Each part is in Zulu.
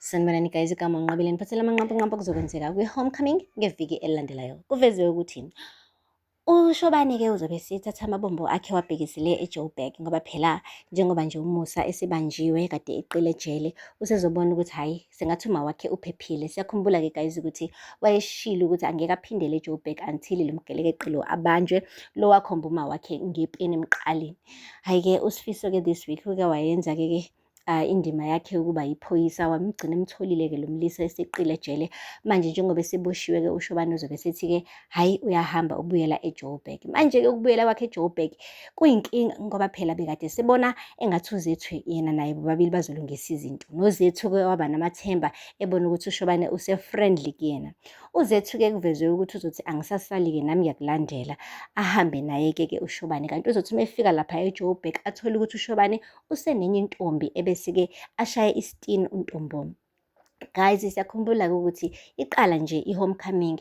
Sanibonani guys, igama uNqobile niphathela amanqampunqampu okuzokwenzeka kwi-homecoming ngeviki elilandelayo. Kuveziwe ukuthi uShobane-ke uzobe esithatha amabombo akhe wabhekisele eJoburg ngoba phela njengoba nje uMusa esebanjiwe kade eqile ejele usezobona ukuthi hhayi sengathi uma wakhe uphephile. Siyakhumbula-ke guys ukuthi wayeshilo ukuthi angeke aphindele eJoburg until lo mgelekeqe lo abanjwe lo wakhomba uma wakhe ngepeni emqaleni. Hhayi-ke uSifiso-ke this week uke wayenza-ke ke indima yakhe yokuba yiphoyisa wamgcina emtholile-ke lo mlisa eseqile ejele. Manje njengoba eseboshiwe-ke uShobane uzobe esethi-ke hhayi uyahamba ubuyela eJoburg. Manje-ke ukubuyela kwakhe eJoburg kuyinkinga ngoba phela bekade sebona engathi uZethu yena naye bobabili bazolungisa izinto. NoZethu-ke waba namathemba ebona ukuthi uShobane use-friendly kuyena. UZethu-ke kuvezwe ukuthi uzothi angisasali-ke nami ngiyakulandela ahambe naye-ke ke uShobane. Kanti uzothi uma efika lapha eJoburg athole ukuthi uShobane usenenye intombi ebese-ke ashaye isitini untombomi. Guys, siyakhumbula-ke ukuthi iqala nje i-homecoming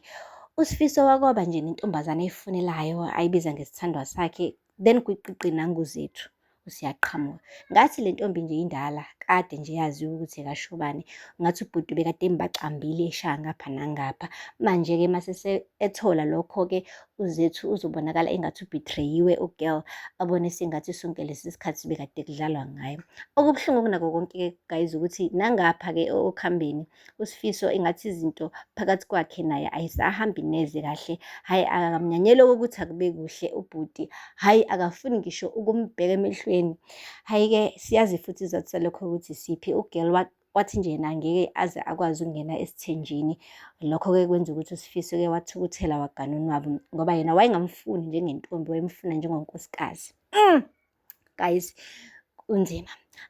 uSifiso wakwaba nje nentombazane ayifunelayo ayibiza ngesithandwa sakhe then kwiqiqi nangu Zethu usiyaqhamuka. Ngathi le ntombi nje indala kade nje yaziwa ukuthi ekashobane ngathi ubhuti bekade embaxambile eshaya ngapha nangapha. Manje-ke mase ethola lokho-ke uZethu uzobonakala engathi ubhitrayiwe ugirl abone sengathi sonke lesi sikhathi bekade kudlalwa ngaye. Okubuhlungu kunako konke-ke guys ukuthi nangapha-ke okhambeni uSifiso engathi izinto phakathi kwakhe naye ayisahambi neze kahle. Hhayi akamnyanyeli okokuthi akube kuhle ubhuti, hhayi akafuni ngisho ukumbheka emehlweni. Hhayi-ke siyazi futhi isizathu salokho ukuthi siphi ugirl wathi nje yena angeke aze akwazi ukungena esithenjini. Lokho-ke kwenza ukuthi uSifiso-ke wathukuthela wagana unwabu ngoba yena wayengamfuni njengentombi, wayemfuna njengonkosikazi. Guys, kunzima.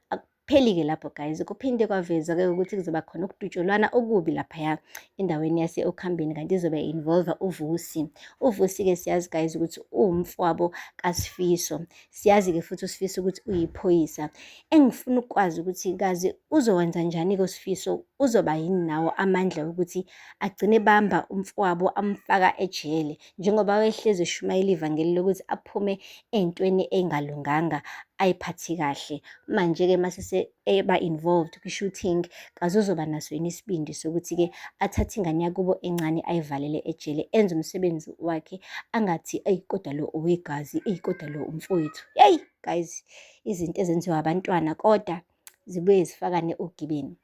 Akupheli-ke lapho guys, kuphinde kwavezwa-ke ukuthi kuzoba khona ukudutshulwana okubi laphaya endaweni yase-Okhambeni kanti izobe involve uVusi. UVusi-ke siyazi guys ukuthi uwumfowabo kaSifiso. Siyazi-ke futhi uSifiso ukuthi uyiphoyisa. Engifuna ukukwazi ukuthi kazi uzowenza njani-ke uSifiso, uzoba yini nawo amandla okuthi agcine ebamba umfowabo amfaka ejele njengoba wayehlezi eshumayela ivangeli lokuthi aphume entweni engalunganga ayiphathi kahle. Manje-ke mase eba involved kwi-shooting kaze uzoba naso yini isibindi sokuthi-ke athathe ingane yakubo encane ayivalele ejele enze umsebenzi wakhe angathi eyi kodwa lo owegazi, eyi kodwa lo umfowethu. Yeyi guys, izinto ezenziwa abantwana kodwa zibuye zifakane ogibeni.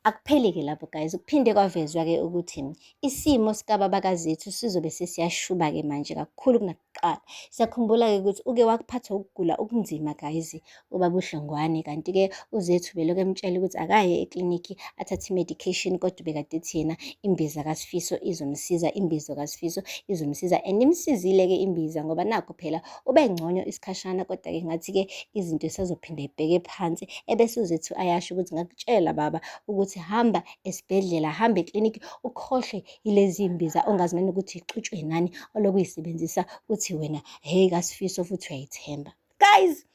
Akupheli-ke lapho guys, kuphinde kwavezwa-ke ukuthi isimo sikababa kaZethu sizobe sesiyashuba-ke manje kakhulu kunakuqala. Siyakhumbula-ke ukuthi uke wakuphathwa ukugula okunzima guys, ubaba uDlongwane, kanti-ke uZethu belokhu emtshela ukuthi akaye eklinikhi athathe i-medication kodwa ubekade ethi yena imbiza kaSifiso izomsiza, imbiza kaSifiso izomsiza and imsizile-ke imbiza ngoba nakhu phela ubengcono isikhashana kodwa-ke ngathi-ke izinto isazophinda ibheke phansi ebese uZethu ayasho ukuthi tshela baba ukuthi hamba esibhedlela, hamba eklinikhi ukhohlwe yilezi mbiza ongazi nanokuthi ixutshwe nani olokuyisebenzisa uthi wena hey kaSifiso futhi uyayithemba. Guys,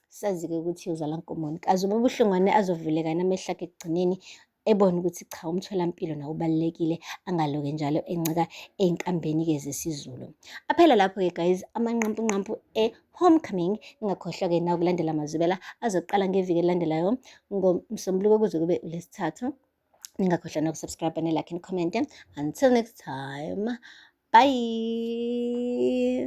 sazi-ke ukuthi uzala nkomoni. Kaze ubaba uHlongwane azovuleka namehlo akhe ekugcineni ebone ukuthi cha umtholampilo nawo ubalulekile angaloke njalo encika ey'nkambeni-ke zesiZulu. Aphela lapho-ke guys amanqampunqampu Homecoming. Ningakhohlwa-ke na ukulandela Mazubela azoqala ngeviki elilandelayo ngoMsombuluko kuze kube uLwesithathu. Ningakhohlwa nokusubscribe, ni-like, ni-comment. Until next time, bye.